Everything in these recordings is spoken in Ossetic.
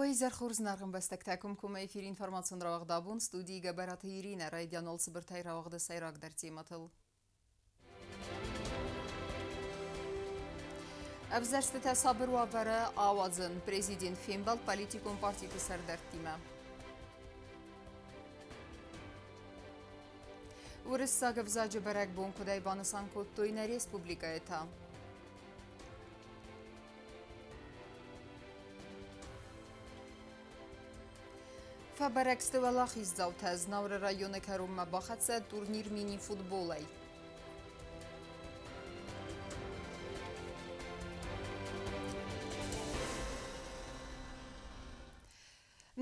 Уӕ изӕр хорз, зынаргъ ӕмбӕстӕгтӕ! Комкоммӕ эфиры информацион рауагъд абон студийы Гӕбӕраты Иринӕ. Райдиан уал цыбыртӕй рауагъды сӕйрагдӕр темӕтыл. Ӕвзӕрстытӕ сабыр уавӕры ауадзын. Президент фембӕлд политикон партиты сӕрдӕрттимӕ. Уырыссаг ӕвзаджы бӕрӕгбон куыдӕй банысан кодтой нӕ республикӕйы та? Фӕбӕрӕг сты уӕлахиздзаутӕ. Знауыры районы кӕронмӕ бахӕццӕ турнир мини-футболӕй.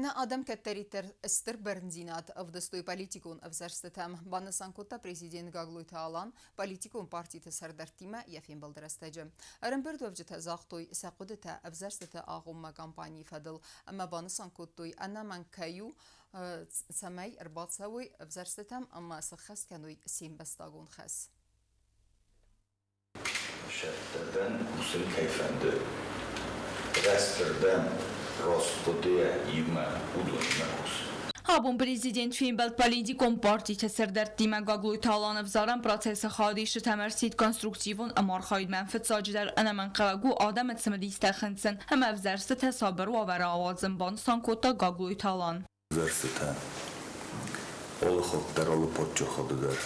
Нӕ адӕм кӕддӕриддӕр стыр бӕрндзинад ӕвдыстой политикон ӕвзӕрстытӕм, банысан кодта президент Гаглойты Алан политикон партиты сӕрдӕрттимӕ йӕ фембӕлды рӕстӕджы. Ӕрӕмбырдуӕвджытӕ загътой сӕ хъуыдытӕ ӕвзӕрстыты агъоммӕ кампанийы фӕдыл ӕмӕ банысан кодтой, ӕнӕмӕнг кӕй у, цӕмӕй ӕрбацӕуой ӕвзӕрстытӕм ӕмӕ сыххӕст кӕной се мбӕстагон хӕс. Сӕттӕ дӕн, кусын кӕй фӕнды, рӕстырдӕм, раст хъуыдыйӕ иумӕ уыдонимӕ кусын. Абон президент фембӕлд политикон партиты сӕрдӕрттимӕ. Гаглойты Алан ӕвзарӕн процессы хайадисджытӕм ӕрсидт конструктивон ӕмархайдмӕ. Фыццаджыдӕр, ӕнӕмӕнгхъӕуӕг у адӕмы цымыдистӕ хынцын ӕмӕ ӕвзӕрстытӕ сабыр уавӕры ауадзын, банысан кодта Гаглойты Алан. Ӕвзӕрстытӕ алы хатт дӕр, алы паддзахады дӕр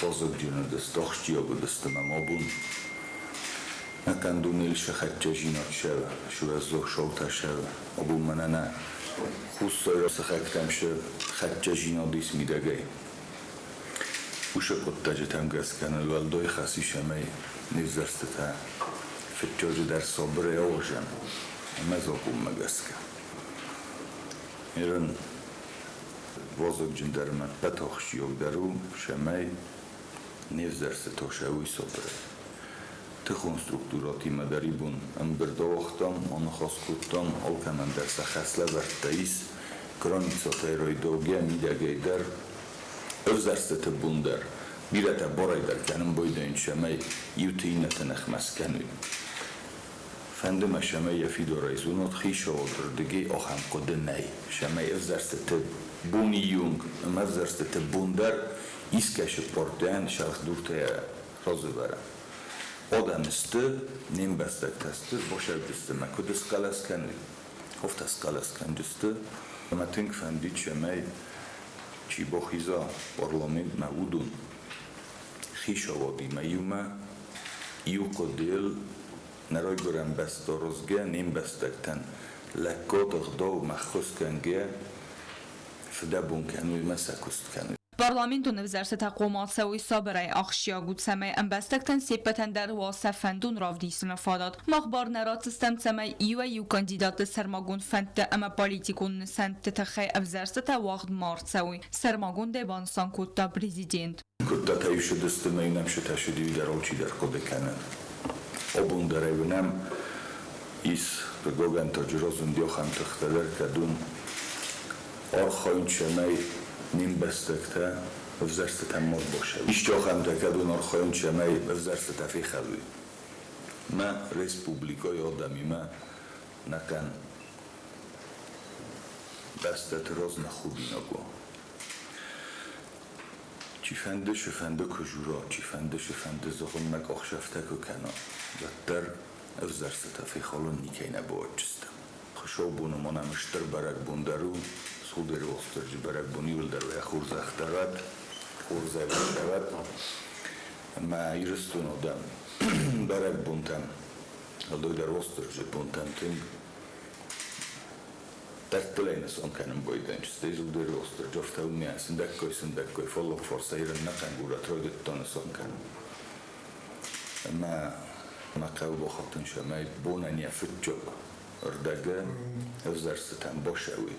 базыгджын уыдысты, ахсджиаг уыдысты мӕм абон. Нӕхъӕн дунейыл сӕ хӕдджӕзинад сӕ саутӕ сӕ абон мӕнӕ нӕ хуссайраг сыхӕгтӕм сӕ хӕдджӕзинад ис мидӕгӕй. Уыцы хъуыддаджытӕм гӕсгӕ ныл уӕлдай хӕс ис ӕмӕ не взӕрстытӕ фыццаджыдӕр сабырӕй ауазӕм ӕмӕ закъонмӕ гӕсгӕ. Ирын вазыгджындӕр ӕмӕ ӕппӕт ахсджиагдӕр у, цӕмӕй не взӕрстытӕ сӕ уый сабырӕй. Тыхон структурӕтимӕ дӕр ибон ӕмбырд ауагътам, аныхас кодтам, алкӕмӕн дӕр сӕ хӕслӕвӕрдтӕ ис, границӕтӕй райдаугӕ мидӕгӕй дӕр, ӕвзӕрстыты бон дӕр. Бирӕтӕ барӕй дӕр кӕнын байдайынц, цӕмӕй иуты иннӕты ныхмӕ скӕной. Фӕнды мӕ, цӕмӕй йӕ фидарӕй зонат, хицауады рдыгӕй ахӕм хъуыды нӕй, цӕмӕй ӕвзӕрстыты боны онг ӕмӕ ӕвзӕрстыты бон дӕр искӕцы партийӕн сӕрхдуртӕ разӕвӕра. Адӕм сты, не мбӕстӕгтӕ сты, басӕрдысты мӕ куыд схъӕлӕс кӕной, афтӕ схъӕлӕс кӕнджысты. Ӕмӕ тынг фӕндид, цӕмӕй чи бахиза парламентмӕ, уыдон хицауадимӕ иумӕ иу хъуыдыйыл нӕ райгуырӕн бӕстӕ аразгӕ, не мбӕстӕгтӕн лӕггад ӕгъдаумӕ ӕххуыс кӕнгӕ, фыдӕбон кӕной ӕмӕ сӕ куыст кӕной. Парламентон ӕвзӕрстытӕ хъуамӕ ацӕуой сабырӕй. Ахсджиаг у, цӕмӕй ӕмбӕстӕгтӕн се ппӕтӕн дӕр уа сӕ фӕндон равдисыны фадат. Мах бар нӕ ратдзыстӕм, цӕмӕй иуӕй-иу кандидатты сӕрмагонд фӕндтӕ ӕмӕ политикон нысӕнтты тыххӕй ӕвзӕрстытӕ уагъд ма ӕрцӕуой, сӕрмагондӕй банысан кодта президент. Куыдтӕ ссыдысты ӕмӕ йын ӕмсытӕ ссыди, уый дӕр алчидӕр хъуыды кӕны. Абон дӕр ӕй уынӕм, ис хъыгагӕн Таджиразынди ахӕм тыхтӕ дӕр, кӕд уым архайынц, цӕмӕй не мбӕстӕгтӕ ӕвзӕрстытӕм ма бацӕуой. Исты ахӕмтӕ, кӕд уын архайынц, цӕмӕй ӕвзӕрстытӕ фехӕлой. Мӕ республикӕйы адӕмимӕ нӕхъӕн бӕстӕты раз нӕ худинаг у. Чифӕнды цыфӕнды куы дзура, чифӕнды цыфӕнды зыгъуыммӕ къахсӕфтӕ куы кӕна, уӕддӕр ӕвзӕрстытӕ фехалын никӕй нӕ бауадздзыстӕм. Хуыцаубоны ма нӕм стыр бӕрӕгбон дӕр у, Сугдары Уастырджи бӕрӕгбон иуылдӕр уӕ хорзӕх дарӕд, хорзӕй бацӕуӕд ӕмӕ Ирыстоны адӕм бӕрӕгбонтӕм, уӕлдайдӕр Уастырджи бонтӕм тынг Дӕрдтылӕй нысан кӕнын байдайынц, стӕй зылдӕр Остырджофтӕ уымӕ сындӕггай-сындӕггай фаллаг фарсӕй ӕнӕхъӕн горӕт райдыдта нысан кӕнын. Ӕмӕ мӕ хъӕуы бахатын, цӕмӕй бонӕн йӕ фыццаг ӕрдӕгы ӕвзӕрстытӕм бацӕуой.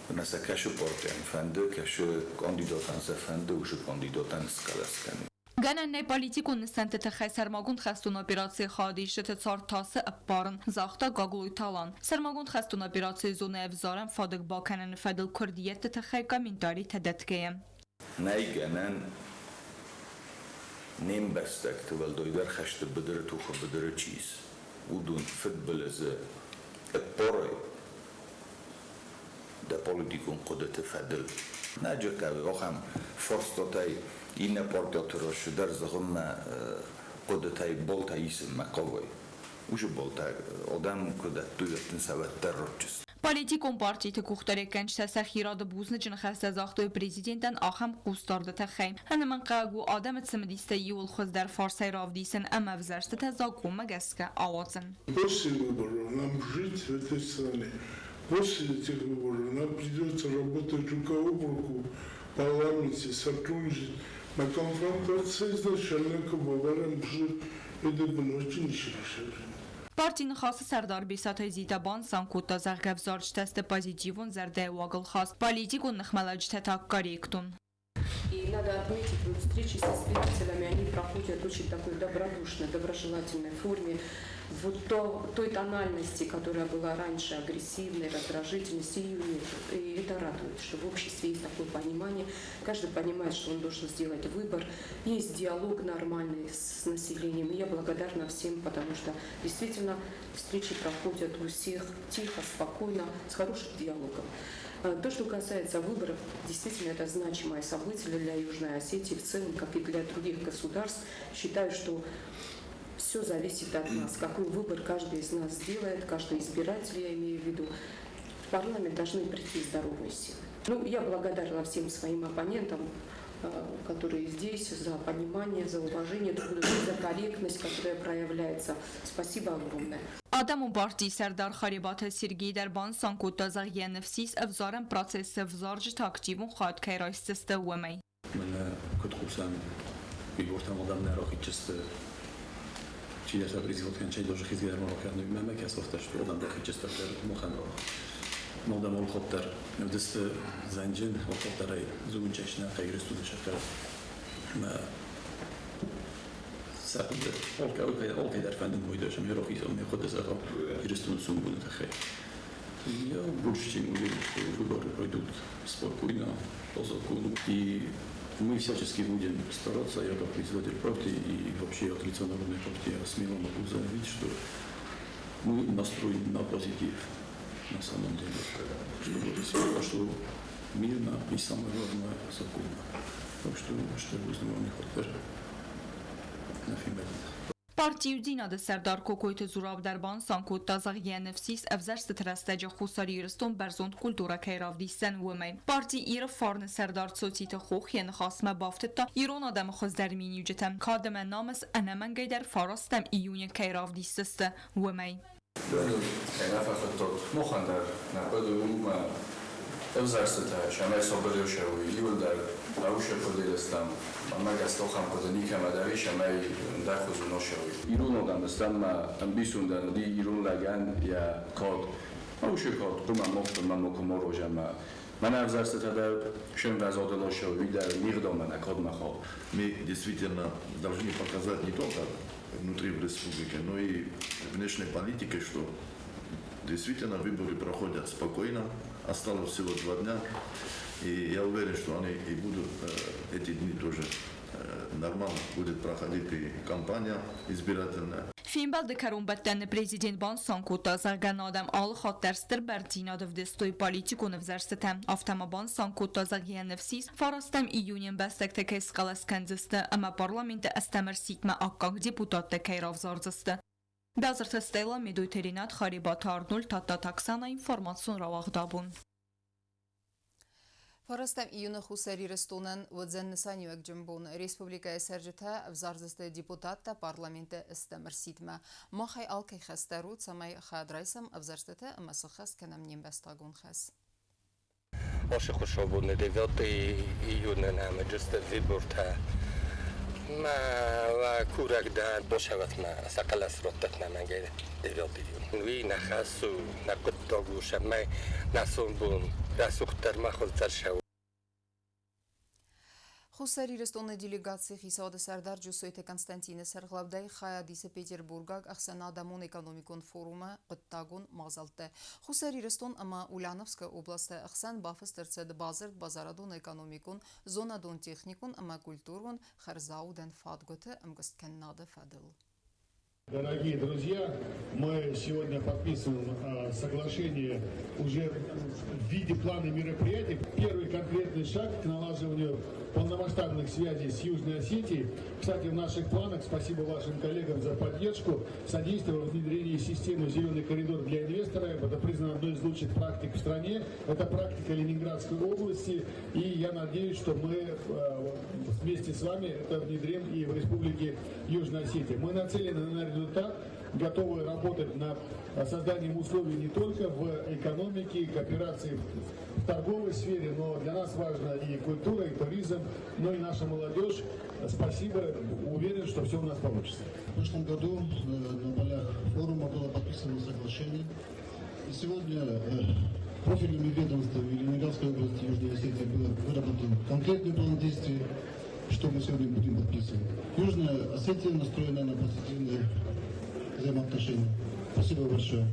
Ӕмӕ сӕ кӕцы партийӕн фӕнды, кӕцы кандидатӕн сӕ фӕнды, уыцы кандидатӕн схъӕлӕс кӕной. Гӕнӕн нӕй политикон нысӕнтты тыххӕй сӕрмагонд хӕстон операцийы хайадисджыты цард тасы ӕппарын, загъта Гаглойты Алан. Сӕрмагонд хӕстон операцийы зонӕ ӕвзарӕн фадыг бакӕныны фӕдыл куырдиӕтты тыххӕй комментаритӕ дӕтгӕйӕ. Нӕй гӕнӕн не мбӕстӕгты, уӕлдайдӕр хӕсты быдыры, тохы быдыры чи ис, уыдон фыдбылызы ӕппарой. Дӕ политикон хъуыдыты фӕдыл. Ноджы хъӕуы ахӕм фарстатӕй иннӕ партиаты раз дӕр зыгъуыммӕ хъуыдытӕй балтӕ исынмӕ хъавой. Уыцы балтӕ адӕм куы дӕттой, уӕд сӕ уӕддӕр ратдзысты. Политикон партиты къухдариуӕггӕнджытӕ сӕхи рады бузныджы ныхӕстӕ загътой президентӕн ахӕм хъусдарды тыххӕй. Ӕнӕмӕнгхъӕуӕг у адӕмы цымыдистӕ иууыл хуыздӕр фарсӕй равдисын ӕмӕ ӕвзӕрстытӕ закъонмӕ гӕсгӕ ауадзын. После выборов нам жить в этой стране. После этих выборов нам придется работать рука об руку в парламенте, сотрудничать. На конфронтация изначально кабаварам это очень нехорошо. Парти Ныхасы сӕрдар Бесаты Зита банысан кодта, зӕгъгӕ, ӕвзарджытӕ сты позитивон зӕрдӕйы уагыл хӕст, политикон ныхмӕлӕуджытӕ та корректон. И надо отметить, вот встречи с избирателями, они проходят очень такой добродушной, доброжелательной форме. Вот той тональности, которая была раньше, агрессивной, раздражительности, ее нет. И это радует, что в обществе есть такое понимание. Каждый понимает, что он должен сделать выбор. Есть диалог нормальный с населением. И я благодарна всем, потому что действительно встречи проходят у всех тихо, спокойно, с хорошим диалогом. То, что касается выборов, действительно это значимое событие для Южной Осетии в целом, как и для других государств. Считаю, что все зависит от нас, какой выбор каждый из нас сделает, каждый избиратель, я имею в виду. В парламент должны прийти здоровые силы. Ну, я благодарна всем своим оппонентам, которые здесь, за понимание, за уважение друг к другу, за корректность, которая проявляется. Спасибо огромное. Адӕмон партийы сӕрдар Харебаты Сергей дӕр банысан кодта, зӕгъгӕ, йӕ ныфс ис, ӕвзарӕн процессы ӕвзарджытӕ активон хайад кӕй райсдзысты, уымӕй. Мӕнӕ куыд хъусӕм, выбортӕм адӕм нӕ рахидджысты. Чидӕртӕ призывать кӕнчӕй даже хизгӕ дӕр ма ракӕной. Мӕнмӕ кӕсы афтӕ, что адӕм рахидджысты дӕр махӕн адӕм алыхатт дӕр уыдысты зӕнджын, алыхатт дӕр ӕй зондджын Ирыстоны сӕртӕ. Мӕ сӕ хъуыды алкӕй дӕр фӕндын уый дӕр, сӕм рахизон ме хъуыды зӕгъа Ирыстоны сомбоны тыххӕй. Я больше чем уверен, что выборы пройдут спокойно, по закону. И мы всячески будем стараться, я как председатель партии и вообще от лица Народной партии я смело могу заявить, что мы настроены на позитив на самом деле, чтобы все прошло мирно и, самое главное, законно. Так что, что я на фембӕлды. Парти Иудзинады сӕрдар Кокойты Зураб дӕр банысан кодта, зӕгъгӕ, йӕ ныфс ис, ӕвзӕрстыты рӕстӕджы Хуссар Ирыстон бӕрзонд культурӕ кӕй равдисдзӕн, уымӕй. Парти Иры фарны сӕрдар Цоциты Хох йӕ ныхасмӕ бафтыдта, ирон адӕмы хуыздӕр миниуджытӕ, кад ӕмӕ намыс ӕнӕмӕнгӕй дӕр 9 июны кӕй равдисдзысты, уымӕй. Кӕй нӕ фӕхуыдтат, махӕн дӕр нӕ хъуыды у ӕмӕ ӕвзӕрстытӕ цӕмӕй сабырӕй цӕуой, иууылдӕр ӕусы хъуыдыйы стӕм, мӕнмӕ гӕсгӕ ахӕм хъуыды никӕмӕ дӕр ис, ӕмӕ ӕндӕр хуызы нӕ цӕуой. Ирон адӕм стӕм ӕмӕ ӕмбисондӕн уыди ирон лӕгӕн йӕ кад. Уыцы кад хъуамӕ мах бынмӕ макуы ма рожӕм ӕмӕ мӕнӕ ӕвзӕрстытӕ дӕр се мвӕзадыл ацӕуой, уый дӕр не гъдау нӕ кадмӕ хауы. Мы действительно должны показать не только внутри в республике, но и внешней политикой, что действительно выборы проходят спокойно. Осталось всего 2 дня. И я уверен, что они и будут эти дни тоже нормально будет проходить и кампания избирательная. Фембӕлды кӕронбӕттӕны президент банысан кодта, зӕгъгӕ, адӕм алы хатт дӕр стыр бӕрндзинад ӕвдыстой политикон ӕвзӕрстытӕ. Афтӕ ма банысан кодта, зӕгъгӕ, йӕ ныфс ис, 9 июны ӕмбӕстӕгтӕ кӕй схъӕлӕс кӕндзысты ӕмӕ парламенты ӕстӕм ӕрсидтмӕ аккаг депутаттӕ кӕй равзардзысты. Бязырты Стелла, Медойты Ренат, Харебаты Арнольд, Тадтаты Оксана, информацион рауагъд «Абон». 9 июны Хуссар Ирыстонӕн уыдзӕн нысаниуӕгджын бон. Республикӕйы цӕрджытӕ ӕвзардзысты депутаттӕ парламенты ӕстӕм ӕрсидтмӕ. Махӕй алкӕй хӕс дӕр у, цӕмӕй хайад райсӕм ӕвзӕрстыты ӕмӕ сыххӕст кӕнӕм не мбӕстагон хӕс. Ацы хуыцаубоны 9 июны нӕм уыдысты выбортӕ. Мӕ курӕг дӕн босӕвӕтмӕ сӕ хъӕлӕс раттӕт нӕмӕнгӕй 9 июн. Уый нӕ хӕс у, нӕ хъуыддаг у, цӕмӕй нӕ сомбон рӕсугъддӕр ма хуыздӕр цӕуа. Хуссар Ирыстоны делегаци хицауады сӕрдар Джусойты Константины сӕргълӕудӕй хайад исы Петербургаг ӕхсӕнадӕмон экономикон форумы хъуыддагон мадзӕлтты. Хуссар Ирыстон ӕмӕ Ульяновскы областы ӕхсӕн бафыст ӕрцыд бадзырд базарадон-экономикон, зонадон-техникон ӕмӕ культурон хӕрзаудӕн фадгуыты ӕмгуысткӕнынады фӕдыл. Дорогие друзья, мы сегодня подписываем соглашение уже в виде плана мероприятий. Первый конкретный шаг к налаживанию полномасштабных связей с Южной Осетией. Кстати, в наших планах, спасибо вашим коллегам за поддержку, содействие во внедрении системы «Зеленый коридор» для инвестора. Это признано одной из лучших практик в стране. Это практика Ленинградской области. И я надеюсь, что мы вместе с вами это внедрим и в Республике Южная Осетия. Мы нацелены на результат, готовы работать над созданием условий не только в экономике, кооперации в торговой сфере, но для нас важна и культура, и туризм, но и наша молодежь. Спасибо, уверен, что все у нас получится. В прошлом году на полях форума было подписано соглашение. И сегодня профильными ведомствами Ленинградской области Южной Осетии был выработан конкретный план действий, что мы сегодня будем подписывать. Южная Осетия настроена на позитивные взаимоотношения. Спасибо большое.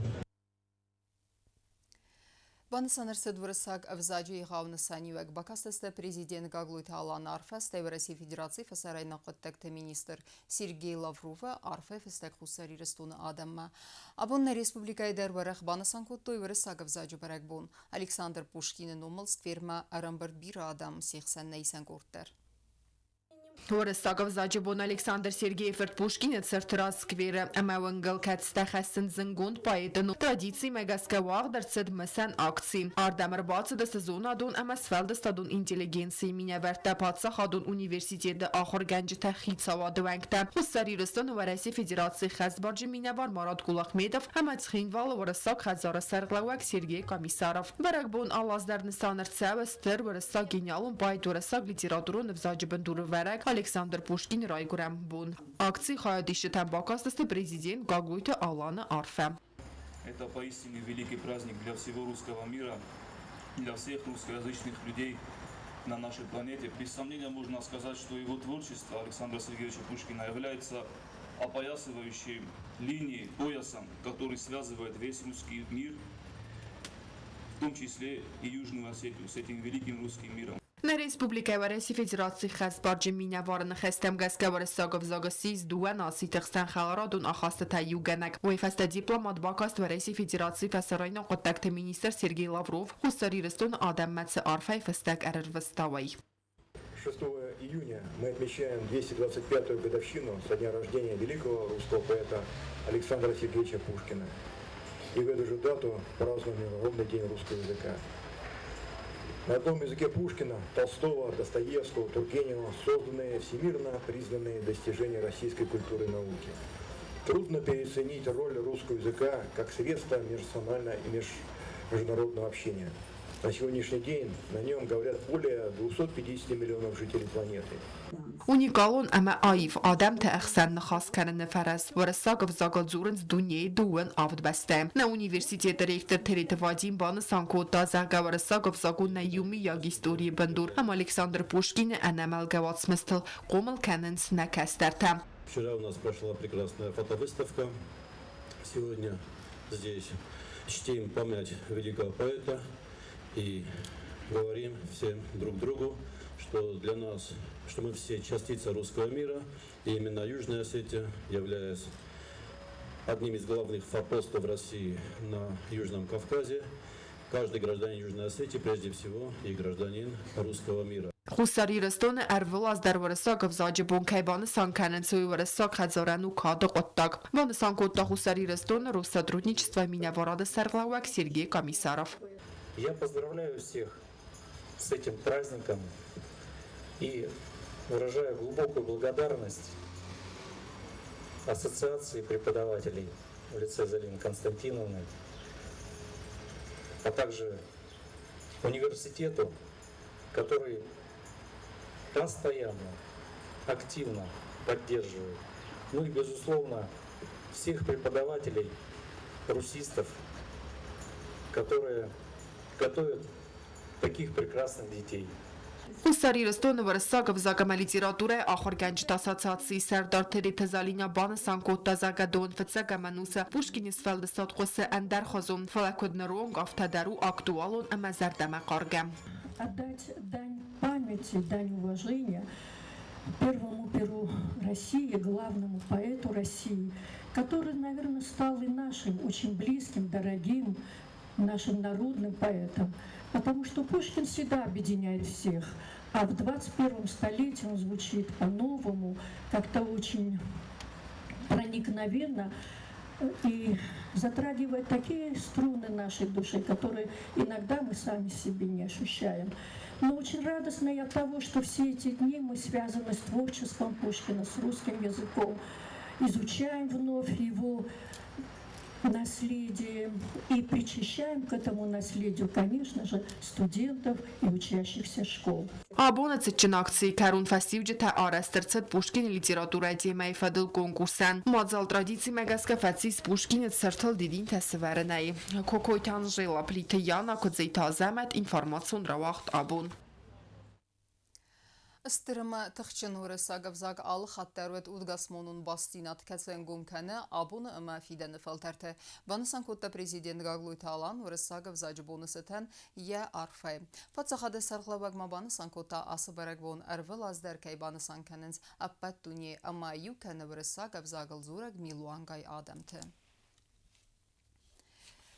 Банысан ӕрцыд уырыссаг ӕвзаджы егъау нысаниуӕг, бакастысты президент Гаглойты Аланы арфӕ, стӕй Уӕрӕсейы Федерацийы фӕсарӕйнаг хъуыддӕгты министр Сергей Лавровы арфӕ фыстӕг Хуссар Ирыстоны адӕммӕ. Абон нӕ республикӕйы дӕр уӕрӕх банысан кодтой уырыссаг ӕвзаджы бӕрӕгбон. Александр Пушкины номыл сквермӕ ӕрӕмбырд бирӕ адӕм, се хсӕн нӕ исӕн къорд дӕр. Уырыссаг ӕвзаджы бон Александр Сергейы фырт Пушкины цырты раз скверы ӕмӕ уынгыл кӕцытӕ хӕссынц зындгонд поэты традицимӕ гӕсгӕ уагъд ӕрцыд мысӕн акци. Ардӕм ӕрбацыдысты зонадон ӕмӕ сфӕлдыстадон интеллигенцийы минӕвӕрттӕ, паддзахадон университеты ахуыргӕнджытӕ, хицауады уӕнгтӕ, Хуссар Ирыстоны Уӕрӕсейы Федерацийы хӕсбарджын минӕвар Марат Кулахметов ӕмӕ Цхинвалы Уырыссаг хӕдзары сӕргълӕууӕг Сергей Комиссаров. Бӕрӕгбон алы аз дӕр нысан ӕрцӕуы стыр уырыссаг гениалон поэт, уырыссаг литературон ӕвзаджы бындурӕвӕрӕг Александр Пушкины райгуырӕн бон. Акцийы хайадисджытӕм бакастысты президент Гаглойты Аланы арфӕ. Это поистине великий праздник для всего русского мира, для всех русскоязычных людей на нашей планете. Без сомнения можно сказать, что его творчество Александра Сергеевича Пушкина является опоясывающей линией, поясом, который связывает весь русский мир, в том числе и Южную Осетию с этим великим русским миром. Нӕ республикӕ Уӕрӕсейы Федерацийы хӕсбарджын минӕвары ныхӕстӕм гӕсгӕ уырыссаг ӕвзаг ссис дыууӕ нациты хсӕн хӕларадон ахастытӕ иугӕнӕг. Уый фӕстӕ дипломат бакаст Уӕрӕсейы Федерацийы фӕсарӕйнаг хъуыддӕгты министр Сергей Лавров Хуссар Ирыстоны адӕммӕ цы арфӕйы фыстӕг ӕрӕрвыста, уый. 6 июня мы отмечаем 225-ю годовщину со дня рождения великого русского поэта Александра Сергеевича Пушкина. И в эту же дату празднуем Международный день русского языка. На одном языке Пушкина, Толстого, Достоевского, Тургенева созданы всемирно признанные достижения российской культуры и науки. Трудно переоценить роль русского языка как средства межнационального и международного общения. На сегодняшний день на нем говорят более 250 миллионов жителей планеты. Уникалон ӕмӕ аив адӕмты ӕхсӕн ныхас кӕныны фӕрӕз уырыссаг ӕвзагыл дзурынц дунейы дыууын авд бӕстӕ. Нӕ университеты ректор Тереты Вадим банысан кодта, зӕгъгӕ, уырыссаг ӕвзаг у нӕ иумиаг историйы бындур ӕмӕ Александр Пушкины ӕнӕмӕлгӕ уацмыстыл хъомыл кӕнынц нӕ кӕстӕртӕ. Вчера у нас прошла прекрасная фотовыставка. Сегодня здесь чтим память великого поэта и говорим всем друг другу, что для нас, что мы все частица русского мира, и именно Южная Осетия, являясь одним из главных форпостов России на Южном Кавказе, каждый гражданин Южной Осетии прежде всего и гражданин русского мира. Хуссар Ирыстоны ӕрвылаз дӕр уырыссаг ӕвзаджы бон кӕй банысан кӕнынц, уый уырыссаг хӕдзарӕн у кады хъуыддаг, банысан кодта Хуссар Ирыстоны Россотрудничество минӕварады сӕргълӕууӕг Сергей Комиссаров. Я поздравляю всех с этим праздником и выражаю глубокую благодарность Ассоциации преподавателей в лице Залины Константиновны, а также университету, который постоянно, активно поддерживает. Ну и, безусловно, всех преподавателей, русистов, которые готовят таких прекрасных детей. Хуссар Ирыстоны уырыссаг ӕвзаг ӕмӕ литературӕйы ахуыргӕнджыты ассоциацийы сӕрдар Тереты Залинӕ банысан кодта, зӕгъгӕ, дон фыццӕгӕм ӕнусы Пушкины сфӕлдыстад хъуысы ӕндӕрхуызон, фӕлӕ куыд ныронг, афтӕ дӕр у актуалон ӕмӕ зӕрдӕмӕхъаргӕ. Отдать дань памяти, дань уважения. Первому перу России, главному поэту России, который, наверное, стал и нашим очень близким, дорогим, нашим народным поэтом. Потому что Пушкин всегда объединяет всех, а в 21 столетии он звучит по-новому, как-то очень проникновенно и затрагивает такие струны нашей души, которые иногда мы сами себе не ощущаем. Но очень радостно и от того, что все эти дни мы связаны с творчеством Пушкина, с русским языком, изучаем вновь его наследие и причащаем к этому наследию, конечно же, студентов и учащихся школ. Абоны цытджын акцийы кӕрон фӕстиуджытӕ арӕзт ӕрцыд Пушкины литературӕйы темӕйы фӕдыл конкурсӕн. Мадзал традицимӕ гӕсгӕ фӕцис Пушкины цыртыл дидинтӕ сывӕрынӕй. Кокойты Анжела, Плиты Яна, Куыдзиты Азӕмӕт, информацион рауагъд Абон. Стыр ӕмӕ тыхджын уырыссаг ӕвзаг алы хатт дӕр уӕд удгасмонон бастдзинад, кӕцы ӕнгом кӕны абоны ӕмӕ фидӕны фӕлтӕрты, банысан кодта президент Гаглойты Алан уырыссаг ӕвзаджы боны цытӕн йӕ арфӕйы. Паддзахады сӕргълӕууӕг ма банысан кодта, ацы бӕрӕгбон ӕрвылаз дӕр кӕй банысан кӕнынц ӕппӕт дунейы ӕмӕ иу кӕны уырыссаг ӕвзагыл дзурӕг милуангай адӕмты.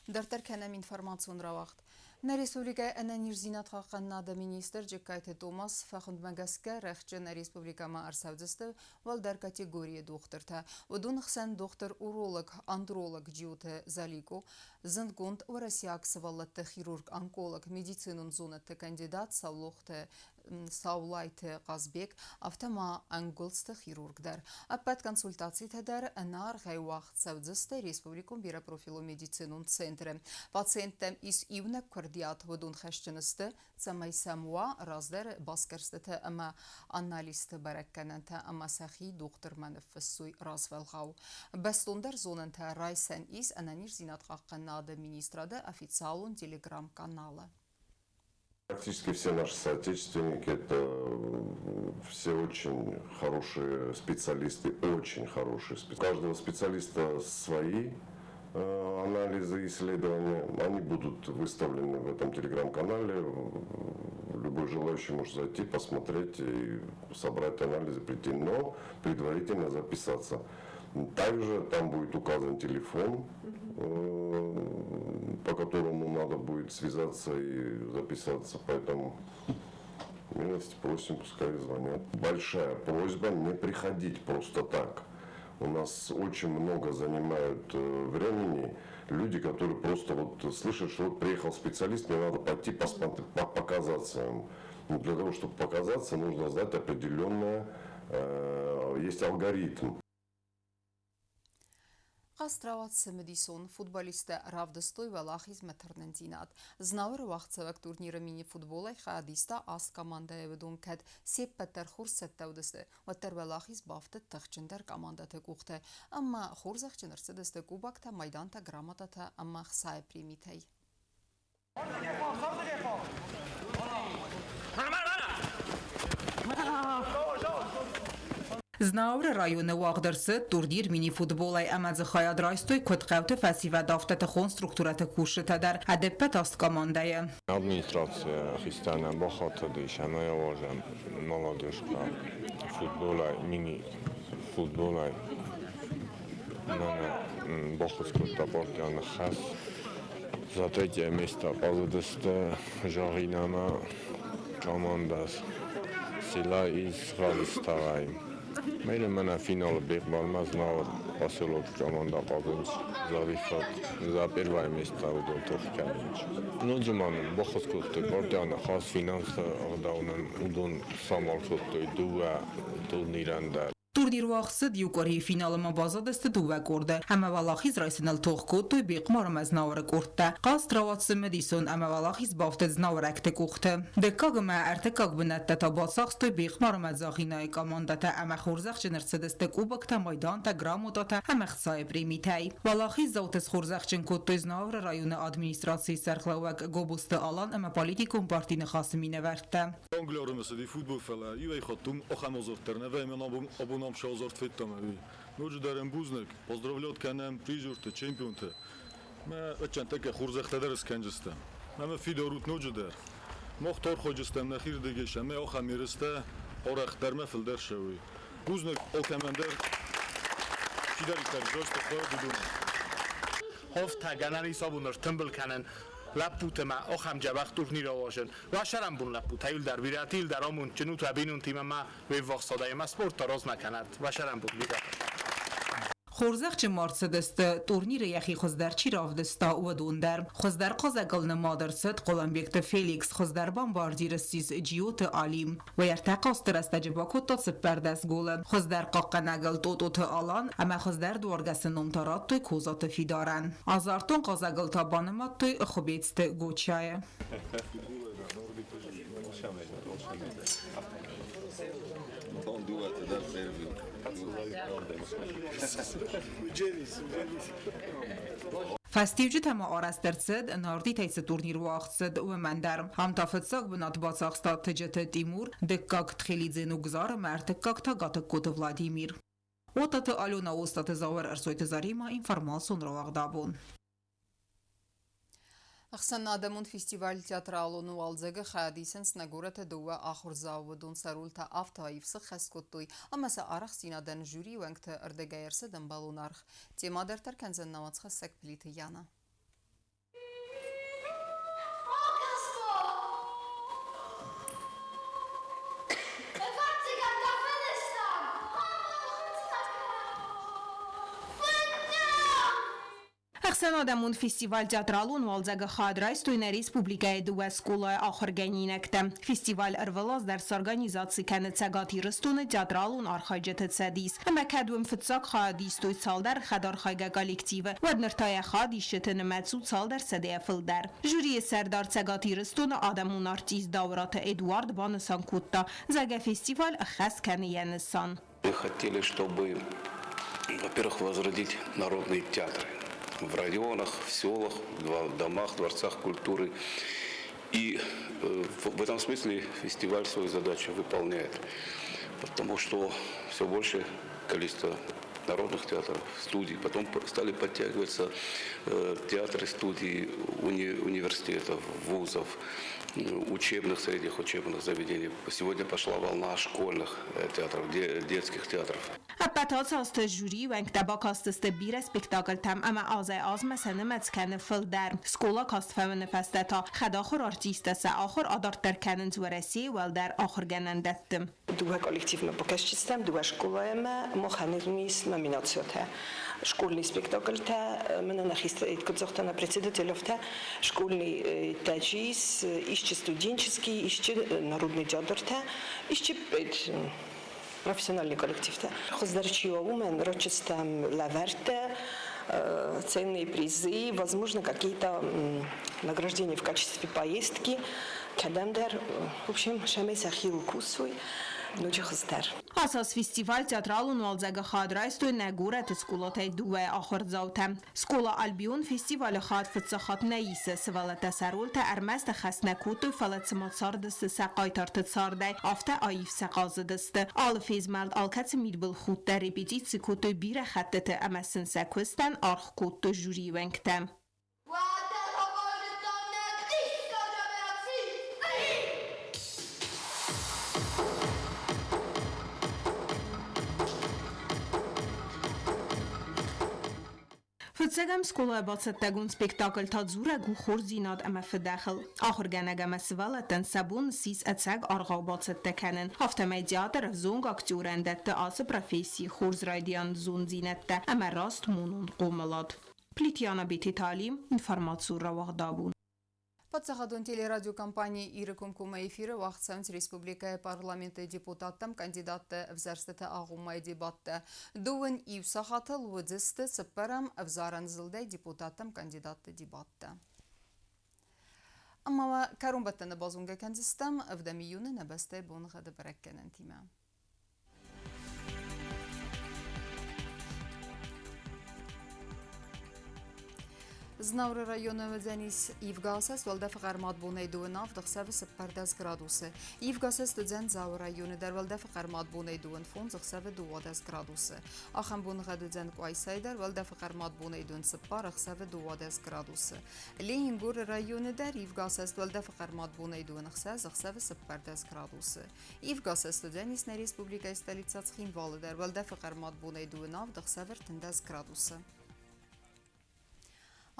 Дарддӕр кӕнӕм информацион рауагъд. Нӕ республикӕйы ӕнӕниздзинадхъахъхъӕнынады министр Джыккайты Томас фӕхуындмӕ гӕсгӕ рӕхджы нӕ республикӕмӕ ӕрцӕудзысты уӕлдӕр категорийы дохтыртӕ. Уыдон хсӕн дохтыр-уролог, андролог Джиоты Залико, зындгонд уӕрӕсейаг сывӕллӕтты хирург-онколог, медицинон зонӕдты кандидат Саулохты Саулайты Хъазбег, афтӕ ма ӕнгуылдзты хирург дӕр. Ӕппӕт консультацитӕ дӕр ӕнӕаргъӕй уагъд цӕудзысты республикон бирӕпрофилон медицинон центры. Пациенттӕм ис иунӕг куырдиат, уыдон хӕсджын сты, цӕмӕй сӕм уа раздӕры басгӕрстытӕ ӕмӕ анализты бӕрӕггӕнӕнтӕ ӕмӕ сӕхи дохтырмӕ ныффыссой развӕлгъау. Бӕстондӕр зонӕнтӕ райсӕн ис ӕнӕниздзинадхъахъхъӕнынады министрады официалон телеграм-каналы. Практически все наши соотечественники – это все очень хорошие специалисты, очень хорошие специалисты. У каждого специалиста свои анализы, исследования. Они будут выставлены в этом телеграм-канале. Любой желающий может зайти, посмотреть и собрать анализы, прийти, но предварительно записаться. Также там будет указан телефон, по которому надо будет связаться и записаться. Поэтому милости просим, пускай звонят. Большая просьба не приходить просто так. У нас очень много занимают времени люди, которые просто вот слышат, что вот приехал специалист, мне надо пойти посмотреть, показаться ему. Но для того, чтобы показаться, нужно знать определенное, есть алгоритм. Хъазт рауад цымыдисон, футболисттӕ равдыстой уӕлахизмӕ тырнындзинад. Знауыры уагъдцӕуӕг турниры мини-футболӕй хайад иста аст командӕйы, уыдон кӕд се ппӕт дӕр хорз цӕттӕ уыдысты, уӕддӕр уӕлахиз бафтыд тыхджындӕр командӕты къухты ӕмӕ хорзӕхджын ӕрцыдысты кубоктӕ, майдантӕ, грамотатӕ ӕмӕ ӕхцайы премитӕй. Знауыры районы уагъд ӕрцыд турнир мини-футболӕй ӕмӕ дзы хайад райстой куыд хъӕуты фӕсивӕд, афтӕ тыхон структурӕты кусджытӕ дӕр, ӕдӕппӕт аст командӕйы. Администрацийӕ хистӕрнӕ бахатыдис ӕмӕ йӕ уарзӕм молодежка футболӕй, мини-футболӕй. Мӕнӕ баххуыс кодта партийӕн хӕс. За третье место хъазыдысты Жагъинамӕ командӕ Сила из Гъазистарӕй. Мӕнӕ мӕнӕ финалы бехъбалмӕ Знауыр поселокы командӕ хъазынц за выход за первое место уыдон тох кӕнынц. Ноджы ма нын баххуыс кодтой партийӕн хӕс финансты ӕгъдау нын уыдон самал кодтой дыууӕ турнирӕн дӕр. Турнир уагъд цыд иу къуырийы финалы ма баззадысты дыууӕ къорды ӕмӕ уӕлахиз райсыныл тох кодтой Бехъмар ӕмӕ Знауыры къордтӕ. Хъазт рауад цымыдисон ӕмӕ уӕлахиз бафтыд знауырӕгты къухты. Дыккаг ӕмӕ ӕртыккаг бынӕттӕ та бацахстой Бехъмар ӕмӕ Дзагъинайы командӕтӕ ӕмӕ хорзӕхджын ӕрцыдысты кубоктӕ, майдантӕ, грамотатӕ ӕмӕ ӕхцайы премитӕй. Уӕлахиздзауты схорзӕхджын кодтой Знауыры районы администрацийы сӕргълӕууӕг Гобозты Алан ӕмӕ политикон парти Ныхасы минӕвӕрттӕ. Англиарымы цыди футбол, фӕлӕ иуӕй хатт уым ахӕм азарт дӕр нӕ вӕййы, мӕн абон ам сӕ азарт федтам ӕви. Ноджыдӕр ӕм бузныг, поздравлят кӕнӕм призерты, чемпионты. Мӕ ӕччӕнтӕккӕ хорзӕхтӕ дӕр скӕнджыстӕм. Ӕмӕ фидар ут ноджыдӕр. Мах тархайджыстӕм нӕхирдыгӕй ӕмӕ ахӕм ерыстӕ. Арӕхдӕр мӕ фылдӕр цӕуы. Бузныг алкӕмӕн дӕр, чидӕриддӕр взӕрсты хъӕуы, уыдонӕн. Ховтӕ гӕнӕн ис абон ӕртымбыл кӕнӕн лӕппутӕ ӕмӕ ахӕм дзӕбӕх турнир ауадзын. Уӕ сӕрӕнбон лӕппутӕ, иуылдӕр бирӕты иуылдӕр амондджын ут уӕ бинонтимӕ ӕмӕ уе ввахс адӕмимӕ спорт та размӕ кӕнӕд. Уӕ сӕрӕнбон бирӕтӕ. Хорзӕхджын ма рцыдысты, турниры йӕхи хуыздӕр чи равдыста, уыдон дӕр. Хуыздӕр хъазӕгыл нымад ӕрцыд Хъуылымбегты Феликс, хуыздӕр бомбардир ссис Джиоты Алим. Уӕртӕ хъазты рӕстӕджы бакодта 14 голы. Хуыздӕр хъахъхъӕнӕгыл Тъотъоты Алан ӕмӕ хуыздӕр дуаргӕсы ном та радтой Козаты Фидарӕн. Азартон хъазӕгыл та банымадтой Хуыбецты Гочайы. Фӕстиуджытӕ ма арӕзт ӕрцыд, Нардитӕй цы турнир уагъд цыд, уымӕн дӕр. Ам та фыццаг бынат бацахста Тыджыты Тимур, дыккаг Тхелидзе Нугзар ӕмӕ ӕртыккаг та Гатыгкоты Владимир. Отаты Алена, Остаты Зауыр, Ӕрсойты Заремӕ, информацион рауагъдабон. Ӕхсӕнадӕмон фестиваль театралон уалдзӕг-ы хайад исынц нӕ горӕты дыууӕ ахуырдзауы. Уыдон сӕ рольтӕ афтӕ аив сыххӕст кодтой, ӕмӕ сӕ арӕхстдзинадӕн жюрийы уӕнгты ӕрдӕгӕй ӕрцыд ӕмбӕлон аргъ. Темӕ дарддӕр кӕндзӕн нӕ уацхӕссӕг Плиты Яна. Ӕхсӕнадӕмон фестиваль театралон уалдзӕг-ы хайад райстой нӕ республикӕйы дыууӕ скъолайы ахуыргӕнинӕгтӕ. Фестиваль ӕрвылаз дӕр сорганизаци кӕны Цӕгат Ирыстоны театралон архайджыты цӕдис. Ӕмӕ кӕд уым фыццаг хайад истой цалдӕр хӕдархайгӕ коллективы, уӕд ныр та йӕ хайадисджыты нымӕц у цалдӕр сӕдӕйӕ фылдӕр. Жюрийы сӕрдар Цӕгат Ирыстоны адӕмон артист Дауыраты Эдуард банысан кодта, зӕгъгӕ фестиваль ӕххӕст кӕны йӕ нысан. Мы хотели, чтобы, во-первых, возродить народные театры в районах, в селах, в домах, дворцах культуры. И в этом смысле фестиваль свою задачу выполняет, потому что все больше количество народных театров, студий. Потом стали подтягиваться театры, студии университетов, вузов, учебных, средних учебных заведений. Сегодня пошла волна школьных театров, детских театров. Ӕппӕт ацы азты жюрийы уӕнгтӕ бакастысты бирӕ спектакльтӕм ӕмӕ азӕй-азмӕ сӕ нымӕц кӕны фылдӕр. Скъола каст фӕуыны фӕстӕ та хӕдахуыр артисттӕ сӕ ахуыр адарддӕр кӕнынц Уӕрӕсейы уӕлдӕр ахуыргӕнӕндӕтты. Дыууӕ коллективмӕ бакӕсджытӕм, дыууӕ скъолаимӕ махӕн ис номинациятӕ. Школьный спектакльтӕ, мӕнӕ нӕхи куыд загъта нӕ председателевтӕ, школьный тӕ ис, исчи студенческий, исчи народный театртӕ, исчи профессиональный коллективтӕ. Хуыздӕр чи у, уымӕн рочыстӕм лӕвӕрттӕ, ценные призы, возможно, какие-то награждения в качестве поездки, кӕдӕмдӕр, в общем, сӕмӕй сӕхиуыл кусой, ноджы хуыздӕр. Ацы аз фестиваль театралон уалдзӕг-ы хайад райстой нӕ горӕты скъолатӕй дыууӕ ахуырдзаутӕ. Скъола Альбион фестивалы хайад фыццаг хатт нӕ исы. Сывӕллӕттӕ сӕ рольтӕ ӕрмӕст ӕххӕст нӕ кодтой, фӕлӕ цыма цардысты сӕ хъайтарты цардӕй, афтӕ аив сӕ хъазыдысты. Алы фезмӕлд, алкӕцы мидбылхудт дӕр репетици кодтой бирӕ хӕттыты ӕмӕ сын сӕ куыстӕн аргъ кодтой жюрийы уӕнгтӕ. Фыццӕгӕм скъолайы бацӕттӕгонд спектакль та дзурӕг у хорздзинад ӕмӕ фыдӕхыл. Ахуыргӕнӕг ӕмӕ сывӕллӕттӕн сӕ бон ссис ӕцӕг аргъау бацӕттӕ кӕнын. Афтӕмӕй театр ӕвзонг актерӕн дӕтты ацы профессийы хорз райдиан зонддзинӕдтӕ ӕмӕ раст монон хъомылад. Плитьяна Бететали, информацион рауагъдабон. Паддзахадон телерадиокомпани Иры комкоммӕ эфиры уагъд цӕуынц республикӕйы парламенты депутаттӕм кандидатты ӕвзӕрстыты агъоммӕйы дебаттӕ. Дыууын иу сахатыл уыдзысты цыппӕрӕм ӕвзарӕн зылдӕй депутаттӕм кандидатты дебаттӕ. Ӕмӕ уӕ кӕронбӕттӕны базонгӕ кӕндзыстӕм ӕвдӕм июны нӕ бӕстӕйы боныгъӕды бӕрӕггӕнӕнтимӕ. Знауыры районы уыдзӕнис ивгӕ асӕст, уӕлдӕфы хъӕрмад бонӕй 27, ӕхсӕвы 14 градусы. Ивгӕ асӕст уыдзӕн Дзауы районы дӕр, уӕлдӕфы хъӕрмад бонӕй 25, ӕхсӕвы 12 градусы. Ахӕм боныгъӕд уыдзӕн Къуайсайы дӕр, уӕлдӕфы хъӕрмад бонӕй 24, ӕхсӕвы 12 градусы. Ленингоры районы дӕр ивгӕ асӕст, уӕлдӕфы хъӕрмад бонӕй 26, ӕхсӕвы 14 градусы. Ивгӕ асӕст уыдзӕнис нӕ республикӕйы столицӕ Цхинвалы дӕр, уӕлдӕфы хъӕрмад бонӕй 27, ӕхсӕвы 13 градусы.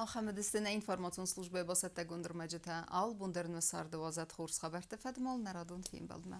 Ахӕм уыдысты нӕ информацион службӕйы бацӕттӕгонд ӕрмӕджытӕ. Алы бон дӕр нӕ царды уадзӕд хорз хабӕртты фӕдмал нӕ радон фембӕлдмӕ.